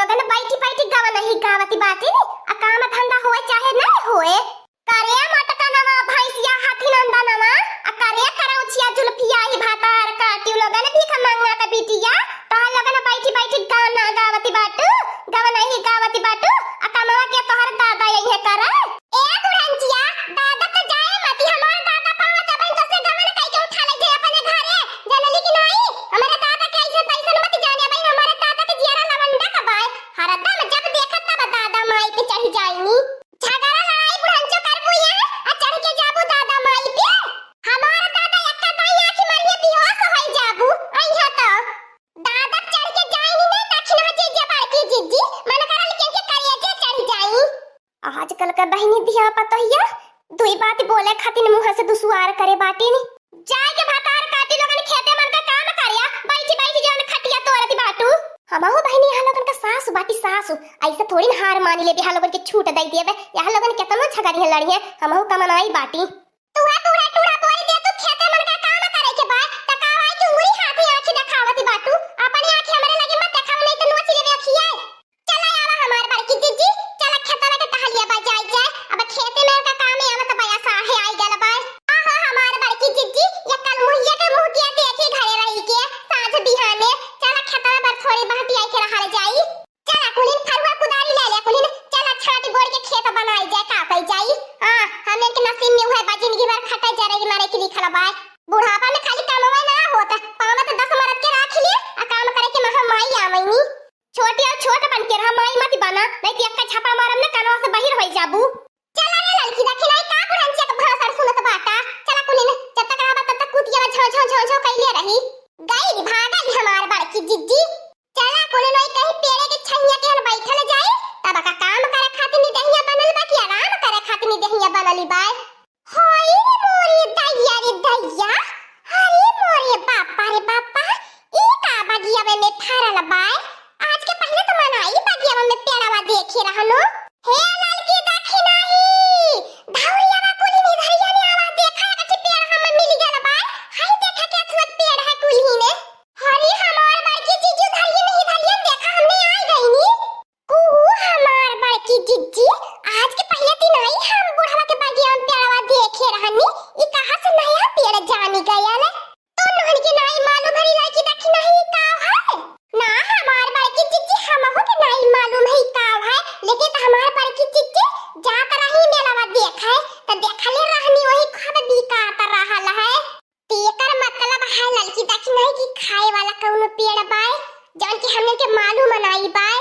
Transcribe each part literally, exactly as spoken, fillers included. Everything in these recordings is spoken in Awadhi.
लोगन बैठी बैठी गवनही गावती बाटिन, आ काम धंधा होए चाहे नहीं होए। करे मोटकनवा भैंसिया हाथी नंदनवा, आ करे करौछिया जुल्फिया ही भातार काटी। लोगन भीख मंगा त बिटिया, तोहर लोगन बैठी बैठी गाना गावती बाटू, गवनही गावती बाटू, आ कमवा के तोहर दादा यही करे। ए बुढ़ंचिया, दादा त जाए मती, हमार दादा पावा जबन तो से गवन कई के उठा ले जे अपने घरे, जनली कि नाई? हमारे दादा के ऐसे तैसन मत जाने, भाई हमारे दादा के जियारा लवंडा का बाय, हरदम जब देखत तब दादा माई पे चढ़ जाइनी। झगड़ा लड़ाई बुढ़ंचो करबू यहाँ, आ चढ़ के जाबू दादा माई पे। हमार दादा एक्का दाई आँखी मारिए बेहोश होई जाबू, अइहा तो। दादा चढ़ के जाइनी ने दक्षिणा जीजे बड़की जीजी, मन करल के के करिए जे चढ़ जाई। आजकल का बहिनी धिया पतोहिया दुई बात बोले खातिर मुँह से दुसुआर करे बाटिन। जाए के भतार काटी लोगन खेते मन का काम करिया, बैठी बैठी जौन खटिया तोड़त बाटू। हमहू बहिनी यहाँ लोगन का सासु बाटी सासु, ऐसे थोड़ी न हार मानी लेबे, यहाँ लोगन के छूट दई देबे। यहाँ लोगन केतनो झगड़िया लड़िया, हमहू कमनाई बाटी। तू है बूढ़ा टूढ़ा बोल दे, तू खेते मन का काम करे के बा, त का भाई की उंगली हाथ ही आँखी देखावत बाटू, अपने आँखी हमरे लगे मत देखाव, नहीं तो नोच लेबे अखिया। चला आवा हमार बड़की जीजी, चला खेतवा के टहलिया बा जाई जाए। अब खेते में का काम है, आवत बया साढ़े आई गल बा। आहा हमार बड़की जीजी, ये कल मुहिया के मुँह किया देखी घरे रही के, साँझ बिहाने, चला खेतवा पर थोड़ी बहटी आई के रहल जाई। चला कुलिन फरुआ कुदारी ले ले कुलिन, चला छाट गोड़ के खेत बनाई जाए, का कई जाई। हाँ, हमने के नसीब में उहे बा, जिंदगी भर खटे जरे की मारे के लिखल बा। बुढ़ापा में खाली कमवे ना होत, पावत दस मरद के राख लिए, आ काम करे के महा माई आवैनी। छोटी और छोट बन के रहा, माई मत बना, नहीं तो एक्का झापड़ मारम ने कनवा से बहिर होई जाबू। चला रे ललकी दखिनाई, का बुढ़ंचिया के भाषण सुनत बाटा? चला कुलिन, जब तक रहबा तब तक कुतिया झौ झौ झौ झौ कैले रही। गई भागल हमार बड़की जिज्जी। चला कुलिन, ओई कहीं पेड़े के छहिया के हन बैठल जाई, तब का काम करे खातिर नी देहिया बनल बा कि आराम करे खातिर नी देहिया बनल बा। हाय रे मोरे दैया रे दैया, अरे मोरे बापा रे बापा, ई का बगियावे में फरल बाय? आज के पहिले तो मनाई बगियावे में पेड़वा देखे रहनो। हे ललकी दखिनाही, धौरियावा कुलिन इधरिया ने आवा, देखा एक अच्छी पेड़ हमें मिल गल बाय। हाय देखा के अथुआ पेड़ है कुलिन ने। अरे हमार बड़की जीजू धरिया में इधरिया देखा हमने आ गई नी। कुहू हमार बड़की जिज्जी, आज के पहिले दिन आई हम बुढ़वा के बगिया में पेड़वा देखे रहनी, ई कहाँ से नया पेड़ जानी गयल? तो नहन के नाई मालूम हरी लड़की दखिनाही का है? ना हमार बड़की जिज्जी, हमहू के नाई मालूम है का है, लेकिन त हमार बड़की जिज्जी जात रही मेलवा देखे, त देखले रहनी वही खूब बिकात रहल है। तेकर मतलब है ललकी दखिनाही कि खाए वाला कौनो पेड़ बाय, जौन कि हमने के मालूम नाई बाय।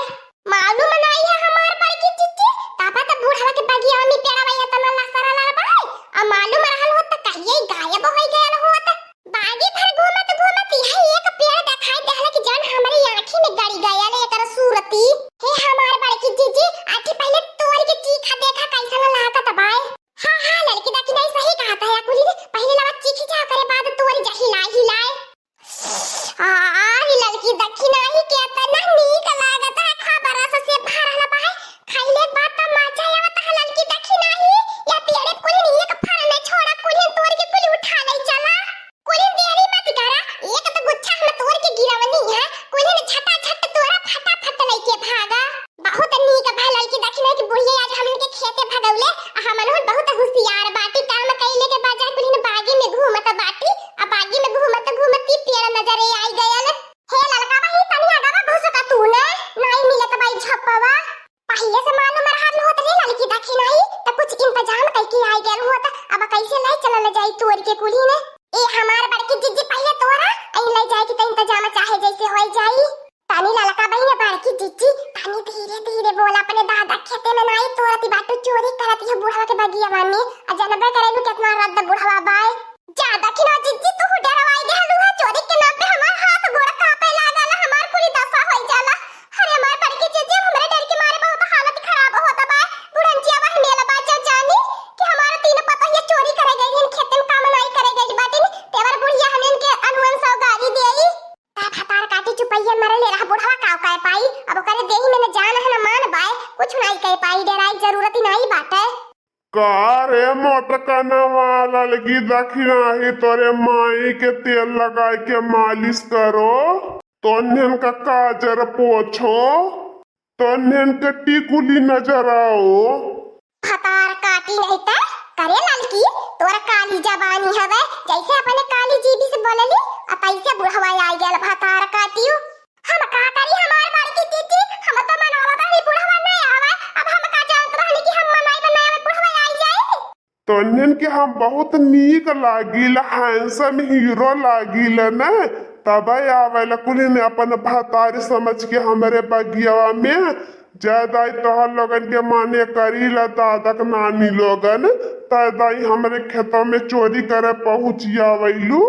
मालूम नाई है हमार बड़की जिज्जी, तब त बुढ़वा के बगिया में पेड़वा इतना लसरल बाय, आ मालूम रहल होत त कहिए गायब होई गयल होत। बागी भर घूमत घूमत यह एक पेड़ देखाई देहल कि जौन हमरी आँखी में गड़ी गयल एकर सूरती। हे हमार बड़की जिज्जी, आखी पहिले तोड़ के चीखा देखा कैसन लागत बाय। हाँ, हाँ, ललकी दखिनाही सही कहत है, कुली रे, पहिले लवा चीखी जा, ओकरे बाद तोरी जा हिलाए, हिलाए। आ, आ, ई ललकी दखिनाही के तना नीक लागत है, खा बरस से भरल बा है, खइले बाद त मजा आवत है ललकी दखिनाही, या पेड़े कुली नीक फरल है, छोड़ा कुली तोड़ के कुली उठा ले चला। कुली देरी मत करा, एक तो गुच्छा हम तोड़ के गिरवनी है, कुली ने झटा झट तोड़ा फटाफट लेके भागा। बहुत नीक भा ललकी दखिनाही कि बुढ़िया आज हमन के खेते भगौले, आ हमन हुन बहुत हुसियार बाटी, काम कइले के बजाय कुलिन बागी में घूमत बाटी, आ बागी में घूमत घूमत ई पेड़ नजरे आई गयल। हे ललका बहिन, तनी आगा बा घुसका तू ने, नाई मिलत बाई झपवा। पहिले से मालूम रहल होत रे ललकी दखिनाही, त कुछ इंतजाम कइके आई गयल होत, अब कैसे लाई चलल जाई तोड़ के कुलिन। ए हमार बड़की जिज्जी, पहिले तोरा, अइन लाई जाए कि त इंतजाम चाहे जैसे होई जाई। तानी ललका बहिन बड़की जिज्जी, तानी धीरे धीरे बोला, अपने दादा खेते में नाई तोरती बाटू, चोरी करती है बुढ़वा के बगिया में, आ जनबे करेलू कितना रद्द बुढ़वा बाय। जा दखिना जिज्जी, तू डरवाई देहलू है, चोरी के नाम पे हमार हाथ गोड़ कांपे लागल, हमार पूरी दशा होई जाला। अरे हमार बड़की जिज्जी, हमरे डर के मारे बहुत हालत खराब होत बाय। बुढ़ंचिया बहिन मेल बाचा जानी कि हमार तीन पतोहिया चोरी करे गई, खेते में काम नाई करे गई बाटिन, तेवर बुढ़िया हमें इनके अनुवन सौ गारी देई। का भतार काटी चुपैया मरले रहा बुढ़वा, का कह पाई? अब ओकरे देही में न जान है न मान बाय, कुछ नाई कह पाई, डेराई जरूरत ही नाई बाटे। का रे मोटकनवा, ललकी दखिनाही तोरे माई के तेल लगाए के मालिश करो, तोन्हन का काजर पोछो। तोन्हन के टिकुली नजर आओ। भतार काटी नहीं त। करे ललकी, तोर काली जबानी हवे, जैसे अपने काली जीभी से बोलली, आ तैसे बुढ़वा आई गल भतार काटियो। हम का करी हमार बड़की जीजी, हम तो मनावत रहनी बुढ़वा नहीं आवे, अब हम का जानत रहनी कि हम मनाई बनावे बुढ़वा आई जाए। तोन्हन के हम बहुत नीक लागिल, handsome hero लागिल न, तबै आवेला कुलिन अपन भतारी समझ के हमरे बगियावा में। जय दाई तोहर लोगन के माने करीला दादक नानी लोगन, तय दाई हमरे खेतवा में चोरी करे पहुँच आवैलू।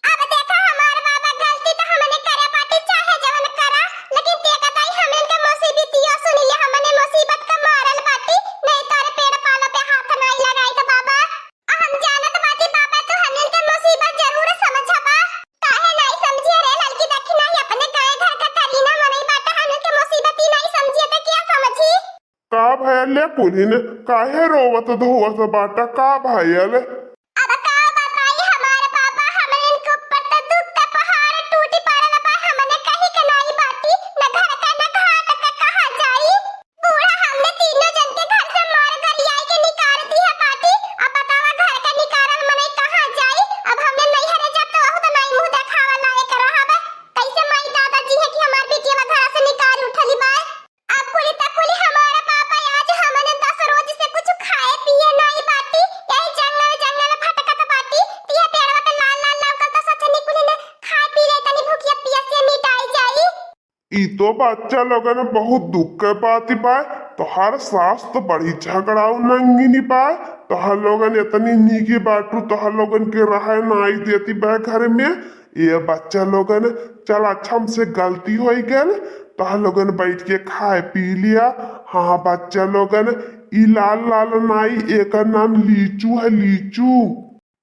अब देखा हमार बाबा, गलती तो हमने करे बाटी, चाहे जवन करा, लेकिन देखा दाई हमन के मुसीबतिया सुन ले, हमने मुसीबत का मारल बाटी, नहीं तोरे पेड़ पालो पे हाथ नहीं लगाई तो बाबा। हम जानत बाटी बाबा, तू हमन के मुसीबत जरूर समझबा। काहे नहीं समझिए रे ललकी, देखी नहीं अपने गाय घर का करीना मनई बाटा, हमन के मुसीबत ही नहीं समझिए तो क्या समझी? का भयल ले कुलिन, काहे रोवत धोवत बाटा, का भयल? अब का बताई हमार बाबा, हमन के ऊपर तो दुख का पहाड़ टूटी पड़ल बा, हमने कहीं के नहीं बाटी, न घर का न घाट का कहा जाई। बूढ़ा हमने तीनों जन के घर से मार गरियाई के निकाल दिहे बाटी। अब बतावा घर के निकारल मनई कहाँ जाई? अब हमने नैहरे जब तो बहुत नाई मुँह देखावा लायक रहब। कैसे माई दादा जी है कि हमार बिटिया घर से निकाल उठली बा। अब कुली त कुली हमारा पापा आज हमने दस रोज से कुछ खाए पिए नाई बाटी। यही जंगल जंगल भटकत बाटी। तिहे पेड़वा पे लाल लाल लौकल त सोचनी कुली ने खाए पी ले तनी भूखिया पियासिया मिटाई जाई। ई तो बच्चा लोगन बहुत दुख के बात बा। तोहार सास तो बड़ी झगड़ाऊ नंगिनी बा। तोहार लोगन इतनी नीकी बाटू, तोहार लोगन के रहे नाई देती बा घर में। ये बच्चा लोगन, चल अच्छा हमसे गलती होई गल। तोहार लोगन बैठ के खाए पी लिया। हाँ बच्चा लोगन, ई लाल लाल नाई, एकर नाम लीचू है, लीचू।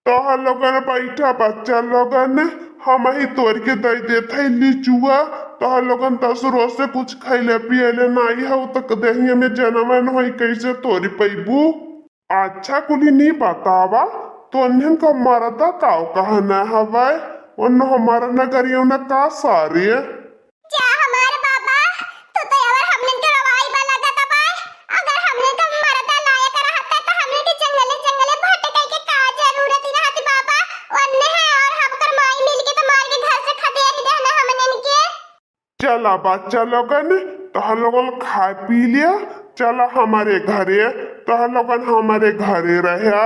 तोहर लोगन बैठा बच्चा लोगन, हमही तोड़ के दे देत है लीचुआ। तोहर लोगन दस रोज से कुछ खैले पियले नाई हौ, त देहिया में जनमे न होई, कैसे तोड़ी पैबू? अच्छा कुली नी बतावा, तोन्हन का मरदा काव कहना हवै? ओन्नो हमारा नगरियों न का सारे? जा हमार बाबा, तू तो अवर हमनन के रवाई बा लगत बा। अगर हमनन के मरदा लायक रहत त हमनन के जंगले जंगले भटके के का जरूरत रहत बाबा? ओन्ने है और हमकर माई मिल के तो मार के घर से खदेड़ देहना हमनन के। चला बच्चा लोगन, तोहर लोगन खाए पी लिया, चला हमारे घरे, तोहर लोगन हमारे घरे रह्या।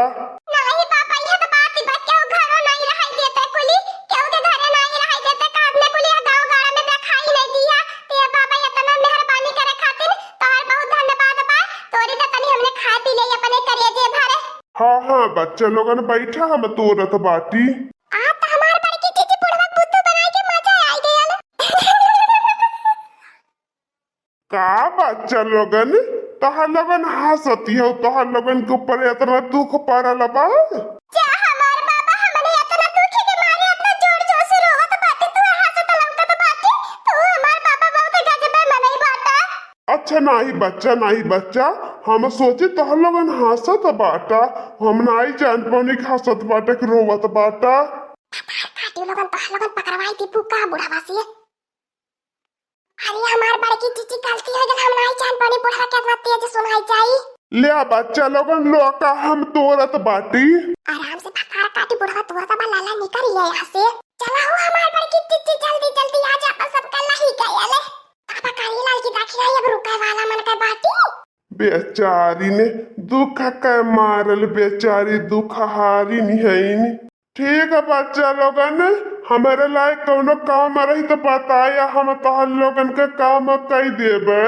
नाही बाबा, इहे तो बात बा, केहू घरो नाही रहाई देते कुली, केहू के घरे नाही रहाई देते, का अपने कुली गाँव गाड़ा में देखाई नहीं दिया। ते बाबा, इतना मेहरबानी करे खातिर तोहर बहुत धन्यवाद बा। तोरी तो तनी हमने खाए पी ले अपने करेजे भरे। हाँ, हाँ, बच्चा लोगन बैठा, हम तोरत बाटी। आ तो हमार बड़की जीजी बुढ़वा बुद्धू बनाए के मजा आई गयल। का बच्चा लोगन, तोहर लोगन हंसती हो, तोहर लोगन के ऊपर इतना दुख पड़ल बा? जा हमार बाबा, हमने इतना दुख के मारे इतना जोर जोर से रोवत बाटे, तू हंसत लौकत बाटे, तू हमार बाबा बहुत गजबे मनई बाटा। अच्छा नाही बच्चा, नाही बच्चा, हम सोचे तोहर लोगन हंसत बाटा, हम नाही जान पौनी कि हंसत बाटा कि रोवत बाटा। काटी लोगन, तोहर लोगन पकड़वाई दी बुका बुढ़वा से। अरे हमार बड़की जीजी गलती हो गल, हम नाही जान पानी बुढ़वा के इतना तेज सुनाई जाई। ले बच्चा लोगन, लो का हम तोरत बाटी। आराम से भतार काटी बुढ़वा तोरत बा, लाला निकल ले यहाँ से। चला हो हमार बड़की जीजी, जल्दी जल्दी आ जा, अपन सब कल्ला ही गया ले। पापा कारी लाल की दाखी आई, अब रुके वाला मन के बाटी। बेचारी ने दुख के मारल, बेचारी दुख हारी निहैन। ठीक है बच्चा लोगन, हमरे लायक कौनो काम रही तो बताया, हम तोहर लोगन के काम कई देबे।